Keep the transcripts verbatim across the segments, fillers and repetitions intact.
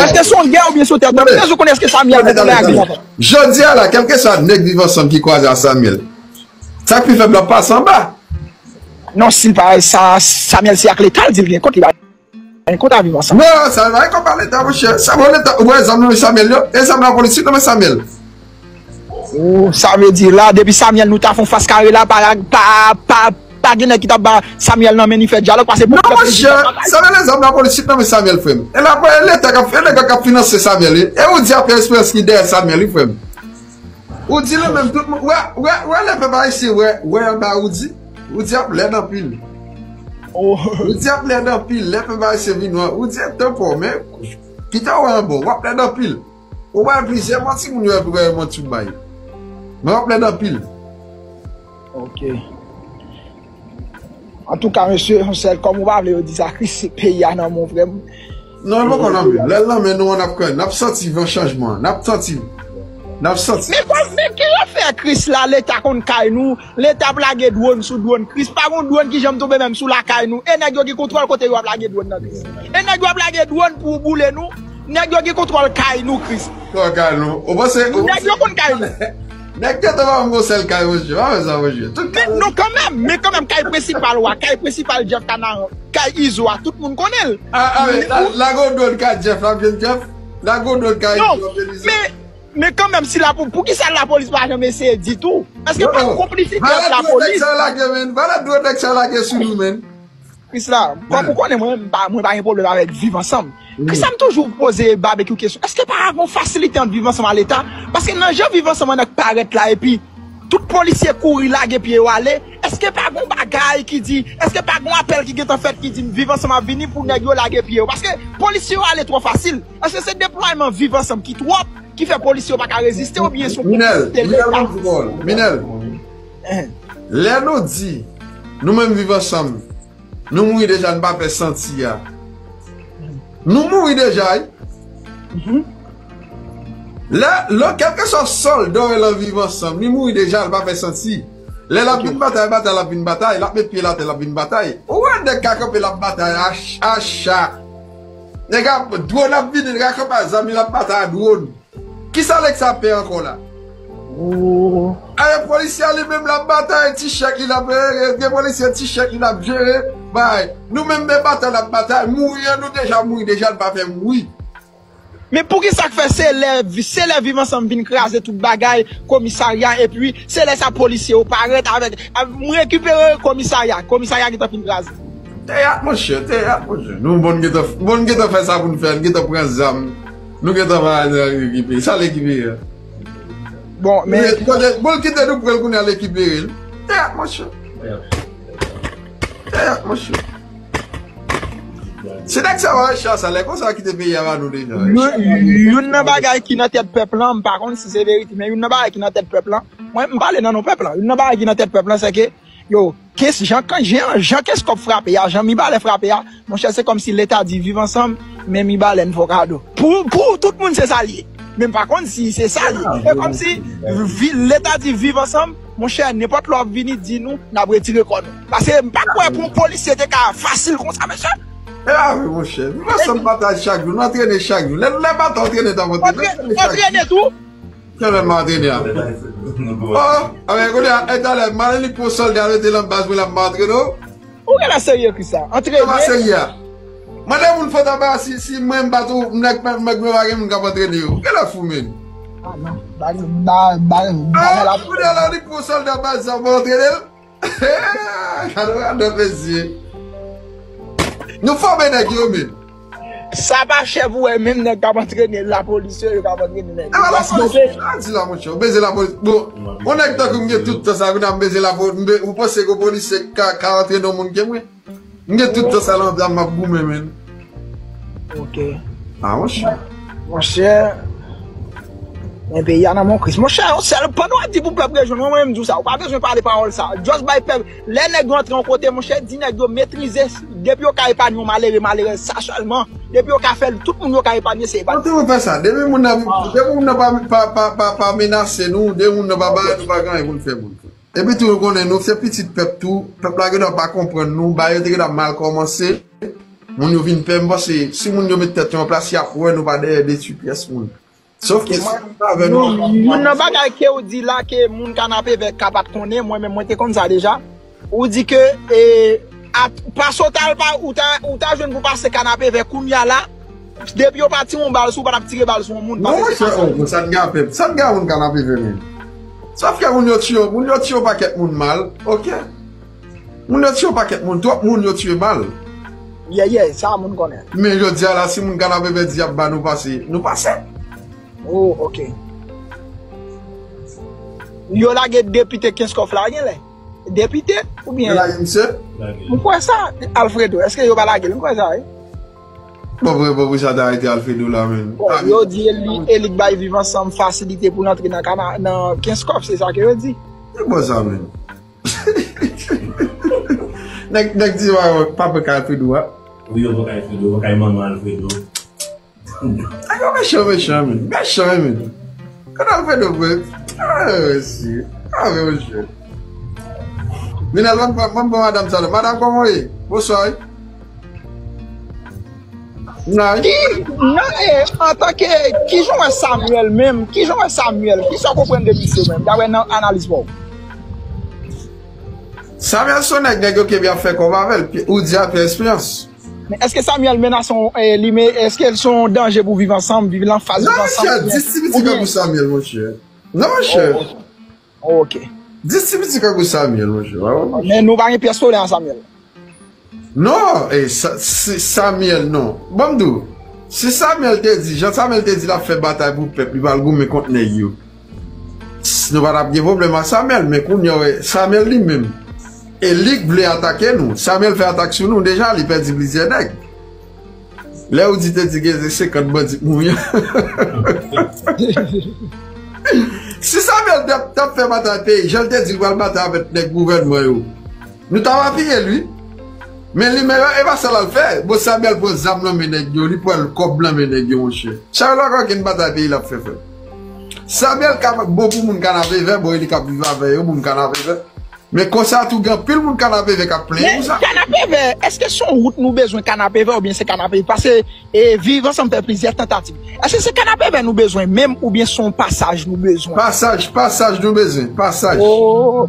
Èske se yon gè oubyen se yon tèt? Mwen bezwen konnen èske Samuel te konn reyaji konsa. Jodi a la, kèlkeswa nèg Viv Ansanm ki kwaze a Samuel, sa k pi fèb la pase anba. Non, si l pa sa, Samuel se ak Leta l di l gen kont, li pa gen kont a Viv Ansanm. Non, sa pa gen kont a Leta, monchè. Sa bon Leta, ou wè zam nan men Samuel yo? E zam lapolis ki nan men Samuel? Ou, sa vle di la, depi Samuel nou ta fè yon fas kare la, pa, pa, pa, pa gen nèg ki t ap ba Samuel nan men ni fè dyalòg, paske non, monchè, Samuel e zam lapolis ki nan men Samuel, frè m. E la, e Leta k ap, e nèg k ap finanse Samuel, wi. E ou di a Pierre Esperance ki dèyè Samuel, wi, frè m. Ou di li menm, tout moun, wè, wè, wè, lè pèp ayisyen, wè, wè anba ou di, ou di ap lèd anpil. Ou di ap lèd anpil, lè pèp ayisyen vin wè, ou di ap tanpò, men, kite w wè anba w, w ap lèd anpil. Ou bay plizyè manti moun yo ap bay manti bay. Men w ap lèd anpil. Ok. Antouka, mesye, sèl kòm ou pa vle yo di sa, Kris, peyi a nan men w, frè m. Non, l poko nan men m. Lè l nan men nou an, n ap kwè, n ap santi van chanjman an. N ap santi. N ap santi. Men kòm, men ki yo fè Kris la, Leta konn kay nou, Leta ap lage dwòn sou dwòn. Kris pa gon dwòn ki janm tonbe menm sou lakay nou. E nèg yo gen kontwòl kote yo ap lage dwòn nan Kris. E nèg yo ap lage dwòn pou boule nou. Nèg yo gen kontwòl kay nou, Kris. Kontwòl kay nou. Ou panse, ou panse nèg yo konn kay nou. Nèg gentan pa menm gon sèl kay, monchè. Pa fè sa, monchè. Tout kay. Men non, kanmenm, men kanmenm, kay prensipal ou a, kay prensipal Jeff Canaran, kay Izo a, tout moun konnen l. A, a, men, la, lage yon dwòn kay Jeff, l ap jwenn Jeff. Lage yon dwòn kay Izo, l ap jwenn Izo. Men kanmenm, si lapo-, poukisa lapolis pa janm eseye ditou? Èske pa gen konplisite ant lapolis? Valè dwòn nèg sa lage, men. Valè dwòn nèg sa lage sou nou, men. Kris la, kòm ou konnen mwen, m pa, mwen pa gen pwoblèm avèk Viv Ansanm. Kris la, m toujou poze Babekyou kesyon. Èske pa gen yon fasilite ant Viv Ansanm a Leta? Paske nan jan Viv Ansanm an ap parèt la, epi tout polisye kouri lage pye yo ale, èske pa gen yon bagay ki di, èske pa gen yon apèl ki gentan fèt ki di Viv Ansanm ap vini pou nèg yo lage pye yo? Paske polisye yo ale twò fasil. Èske se deplwayman Viv Ansanm ki twòp, ki fè polisye yo pa ka reziste, oubyen se yon konplisite Leta? Minèl, Minèl, ban m di pawòl. Minèl, lè nou di, nou menm Viv Ansanm, nou mouri deja, n pa fè santi a. Nou mouri deja, wi. Lè, lè, kèlkeswa sòlda w ye lan Viv Ansanm, li mouri deja, l pa fè santi. Lè l ap vin batay, batay, l ap vin batay, l ap met pye l atè, l ap vin batay. Ou wè nèg ka kanpe, l ap batay a ch-, a cha. Nèg ap, dwòn ap vini, nèg ap kanpe a zam, l ap batay a dwòn. Kisa nèg sa pè ankò la? Aye, polisye a li menm l ap batay, ti chèk li l ap, eh, gen polisye ti chèk li l ap jere. Bay, nou menm men batay n ap batay, mouri an, nou deja mouri, deja n pa fè mouri. Men poukisa k fè se lè, se lè Viv Ansanm vin kraze tout bagay, komisarya, epi se lè sa polisye yo parèt avèk, a, m rekipere komisarya, komisarya gentan fin kraze. Teyat, monchè, teyat, monchè. Nou, bon, n gentan, bon, n gentan fè sa pou n fè, n gentan pran zam. Nou gentan va al nan rekipe. Sa l rekipe a? Bon, men. Bon, l kite nou pran l kounye a l rekipere l. Teyat, monchè. Teyat, monchè. Si nèg sa yo al chase, lè konsa kite peyi a ba nou deja. Youn, youn nan bagay ki nan tèt pèp lan, m pa konn si se verite, men youn nan bagay ki nan tèt pèp lan, mwen, m pale nan non pèp lan, youn nan bagay ki nan tèt pèp lan, se ke, yo, kes-, jan, jan, jan Keskòp frape a, jan Mibalè frape a, monchè, se kòmsi Leta di Viv Ansanm, men Mibalè n fè w kado. Pou, pou tout moun, se sa l ye. Men m pa konn si se sa l ye. E kòmsi vi-, Leta di Viv Ansanm, monchè, nenpòt lè w ap vini di nou, n ap retire kò nou. Paske m pa kwè pou yon polisye te ka fasil konsa, mesye. E la vre, monchè. Viv Ansanm batay chak jou, n antrene chak jou. Lè, lè batay antrene, t ap antrene, n antrene chak jou. Antrene tou. Kèlè m antrene a? Oh, a, men kounye a, e talè, m ale li pou sòlda mete l nan baz mwen la, m antrene w. Ou genlè serye ki sa? Antrene? Kòman serye a? Mande moun Fòtaba si, si mwen m bat ou, nèg, nèg mwen pa gen moun k ap antrene yo. Genlè fou, men. Ah, non. Ba, ba, ba, ba, la. Kounye a la, li pran sòlda baz sa pou antrene l. Gade, gade, mesye. Nou fòme nèg yo, men. Sa pa chè pou wè menm nèg k ap antrene lapolis yo, yo k ap antrene nèg yo. E pa lapolis, a di la, monchè, ou bezwen lapolis. Bon, yon nèg tankou m gen tout tan sa, kounye a m bezwen lapolis, m be-, ou panse ke polisye ka, ka antrene yon moun ke mwen? M gen tout tan sa nan zam m ap goumen, men. Ok. Ah, monchè. Monchè, men peyi a nan men Kris. Monchè, yon sèl, pandan w ap di pou pèp rejwenn, mwen, mwen, m di w sa, ou pa bezwen pale pawòl sa. Just bay pèp, lè nèg yo antre yon kote, monchè, di nèg yo metrize, depi yo ka epanye yon malere, malerèz, sa sèlman. Depi yo ka fè l, tout moun yo ka epanye, se epanye. Kote yo fè sa? Depi moun nan, depi moun nan pa, pa, pa, pa, pa menase nou, depi moun nan pa ba nou, pa gen anyen pou n fè moun. Epi tou, nou konnen nou se pitit pèp tou, pèp la gentan pa konprann nou, bagay yo te gentan mal kòmanse. Moun yo vin pè, m panse si moun yo met tèt yo an plas, y ap wè nou pa dèyè detwi pyès moun. Sof ke si moun pa avè nou, nou, youn nan bagay ke ou di la ke moun Kanapevè ka pa t konnen, mwen menm mwen te konn sa deja. Ou di ke e, a, pase w ta al pa, ou ta, ou ta jwenn pou pase Kanapevè kounye a la, depi yo pa tire yon bal sou ou, pa t ap tire bal sou yon moun. Non, monchè, oh, sa t gen pèp, sa t gen moun Kanapevè menm. Sa fè moun yo tiye, moun yo tiye yon pakèt moun mal, oke. Moun yo tiye yon pakèt moun, twòp moun yo tiye mal. Yeah, yeah, sa moun konnen. Men jodi a la, si moun Kanapevè di y ap ba nou pase, nou pase. Oh, oke. Yo lage depite Kenskòf la, genlè? Depite? Oubyen? Yo lage misye? M kwè sa, Alfredo. Èske yo pa lage l? M kwè sa, wi. Bon, vre, bon, pou sa ta rete Alfredo la, menm. Bon, yo di e li, e li k bay Viv Ansanm fasilite pou l antre nan kana, nan Kenskòf, se sa ke yo di. Se bon sa, menm. Nèg, nèg di, pa pran kay Alfredo a. Wi, yo pran kay Alfredo, yo pran kay manman Alfredo. Nèg yo mechan, mechan, menm. Mechan, menm. Kote Alfredo, vre? Ah, mèsi. Ah, men, monchè. Minèl, mwen, mwen, mwen, madanm sa la. Madanm, kòman w ye? Bonswa, wi. Ki, nan, e, antanke, kijan w wè Samuel menm? Kijan w wè Samuel? Kisa w konprann de misye menm, dapre nan analiz pa w? Samuel se yon nèg, nèg yo kenbe ap fè kòb avè l, ou di a Pierre Espérance. Men èske Samuel menase w, e, li, men èske l se yon danje pou Viv Ansanm, viv lan faz Viv Ansanm? Non, monchè, dis ti piti kankou Samuel, monchè. Non, monchè. Oh, ok. Dis ti piti kankou Samuel, monchè. Men nou pa gen pyès pwoblèm ak Samuel. Non, e, Sa-, si Samuel, non. Ban m di w, si Samuel te di, jan Samuel te di l ap fè batay pou pèp, li pral goumen kont nèg yo. S-, nou pa t ap gen pwoblèm ak Samuel, men kounye a, wè, Samuel li menm, e li k vle atake nou. Samuel fè atak sou nou deja, li pèdi plizyè nèg. Lè ou di te di gen senkant bandi k mouri. Si Samuel t ap, t ap fè batay peyi, jan l te di l pral batay avèk nèg gouvènman yo, nou t ap apiye l, wi. Men li menm, e pa sa l al fè. Bon, Samuel pran zam nan men nèg yo, li pran kòb nan men nèg yo, monchè. Samuel pa gen batay peyi l ap fè, frè. Samuel ka bon pou moun Kanapevè, bon, e li k ap viv avè yo, moun Kanapevè. Men konsa tou, gen anpil moun Kanapevè k ap plenyen pou sa. Men Kanapevè, èske se yon wout nou bezwen Kanapevè oubyen se Kanapevè? Paske, e, Viv Ansanm fè plizyè tantativ. Èske se Kanapevè nou bezwen menm oubyen se yon pasaj nou bezwen? Pasaj, pasaj nou bezwen, pasaj. Oh,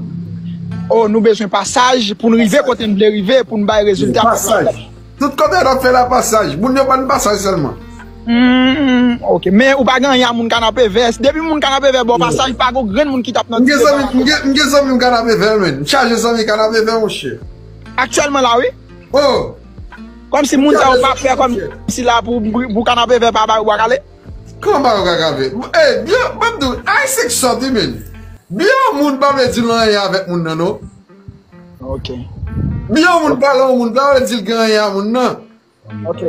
oh, nou bezwen pasaj pou n rive kote n vle rive, pou n bay rezilta. Pasaj. Tout kote n ap fè la pasaj. Moun yo ban n pasaj sèlman. Hmm, ok. Men ou pa gen anyen a moun Kanapevè. Depi moun Kanapevè ba w pasaj, pa gen grenn moun ki t ap nan... M gen zanmi, m gen, m gen zanmi m Kanapevè, men. M chaje zanmi Kanapevè, monchè. Aktyèlman la, wi. Oh! Kòmsi moun sa yo pa pè, kòmsi la pou, pou, pou Kanapevè pa ba yo bwa kale. Kòman ba yo bwa kale? Eh, byen, ban m di w, Ayisyen k sòt, wi, men. Byen yon moun pa vle di l anyen avèk moun nan, non. Ok. Byen yon moun pale yon moun, pa vle di l gen anyen a moun nan. Ok.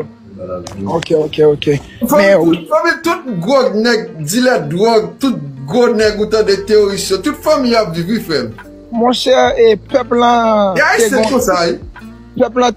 Ok, ok, ok. Fanmi, men tout, fanmi, tout gwo nèg, dilè dwòg, tout gwo nèg ou tande teyoris yo, tout fanmi yo ap viv, wi, frè m. Monchè, e pèp lan... E Ayisyen konsa, wi. Pèp lan